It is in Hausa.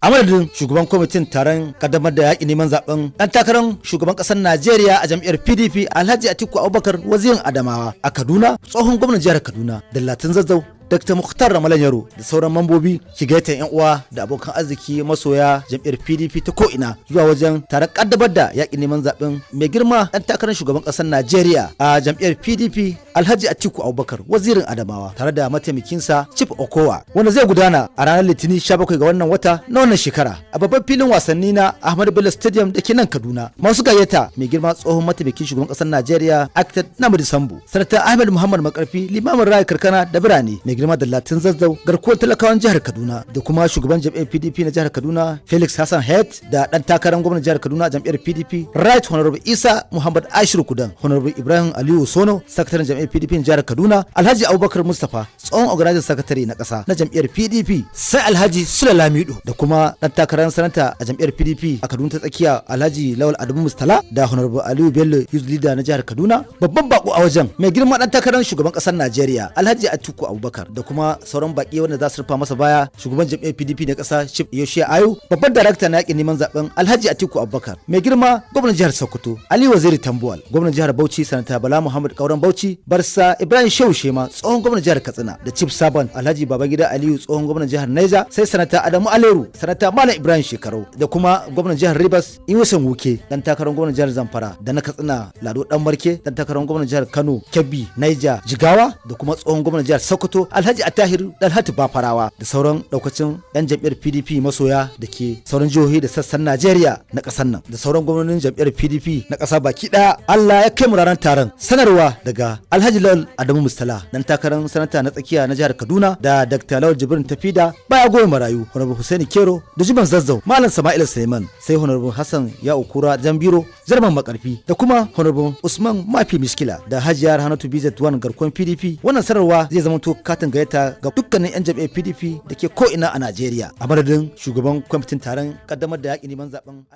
A madadin shugaban kwamitin taron kaddamar da yaƙi neman zaben ɗan takarar shugaban ƙasar Najeriya a jam'iyyar PDP, Alhaji Atiku Abubakar, Wazirin Adamawa a Kaduna, tsohon gwamnan jihar Kaduna, Dallatin Zazzau, Dr. Mukhtar Ramalan Yaro, da sauran mambobi, ke gayyatar 'yan uwa da abokan arziki masoya jam'iyyar PDP ta ko'ina zuwa wajen taron kaddamar da yaƙin neman zaben mai girma ɗan takarar shugaban ƙasar Najeriya a jam'iyyar PDP, Alhaji Atiku Abubakar, Wazirin Adamawa, tare da mataimakinsa Chief Okowa, wanda zai gudana a ranar Litinin 17 ga wannan wata na wannan shekara a babban filin wasanni na Ahmadu Bello Stadium da ke nan Kaduna. Masu gayyata: mai girma tsohon mataimakin shugaban ƙasar Najeriya, Architect Nnamdi Sambo, Sanata Ahmed Muhammad Makarfi, limamin raya karkara da birane, mai girma Dallatin Zazzau, garkuwar talakawan jihar Kaduna, da kuma shugaban jam'iyyar PDP na jihar Kaduna, Felix Hassan Het, da dan takarar gwamnan jihar Kaduna a jam'iyyar PDP, Right Honorable Isa Muhammad Ashiru Kudan, Honorable Ibrahim Aliyu Sono, sakataren jam'iyyar PDP na jihar Kaduna, Alhaji Abubakar Mustapha, tsohon organizing secretary na kasa na jam'iyyar PDP, sai Alhaji Sule Lamido, da kuma dan takarar sanata a jam'iyyar PDP a Kaduna ta Tsakiya, Alhaji Lawal Adamu Mustala, da Honorable Aliyu Bello, youth leader na jihar Kaduna. Babban bako a wajen, mai girma dan takarar shugaban kasar Najeriya, Alhaji Atiku Abubakar, da kuma sauran baki wanda za su rufa masa baya: shugaban jam'iyyar PDP na kasa, Chief Iyorchia Ayu, babban darakta na yakin neman zaben Alhaji Atiku Abubakar, mai girma gwamnan jihar Sokoto, Ali Waziri Tambuwal, gwamnan jihar Bauchi, Sanata Bala Muhammad Kauran Bauchi, Barista Ibrahim Shehu Shema, tsohon gwamnan jihar Katsina, da Chief Saban Alhaji Babangida Aliyu, tsohon gwamnan jihar Niger, sai Sanata Adamu Aleru, Sanata Malam Ibrahim Shekarau, da kuma gwamnan jihar Rivers, Nyesom Wike, dan takarar gwamnan jihar Zamfara da na Katsina, Lado Dan Marke, dan takarar gwamnan jihar Kano, Kebbi, Niger, Jigawa, da kuma tsohon gwamnan jihar Sokoto, Alhaji Attahiru Dalhatu Bafarawa, da sauran daukacin yan jam'iyyar PDP masoya da ke sauran jihohi da sassan Najeriya na kasar nan, da sauran gwamnonin jam'iyyar PDP na kasa baki daya. Allah ya kai mu ranar taron. Sanarwa daga Alhaji Lawal Adamu Mustala, dan takarar sanata na tsakiya na jihar Kaduna, da Dr. Lawal Jibrin Tafida, baya goyi marayu, Honorable Hussaini Kero, da Jiban Zazzau, Malam Sama'ila Suleiman, sai Honorable Hassan Ya Ukura Jambiro, Jarman Makarfi, da kuma Honorable Usman Mafi Miskila, da Hajiya Hanatu Bizet Wan, garkuwan PDP. Wannan sanarwa zai zama to katin gayyata ga dukkanin 'yan jam'iyyar PDP da ke ko'ina a Najeriya. A madadin shugaban kwamitin taron kaddamar da yaƙi neman zaben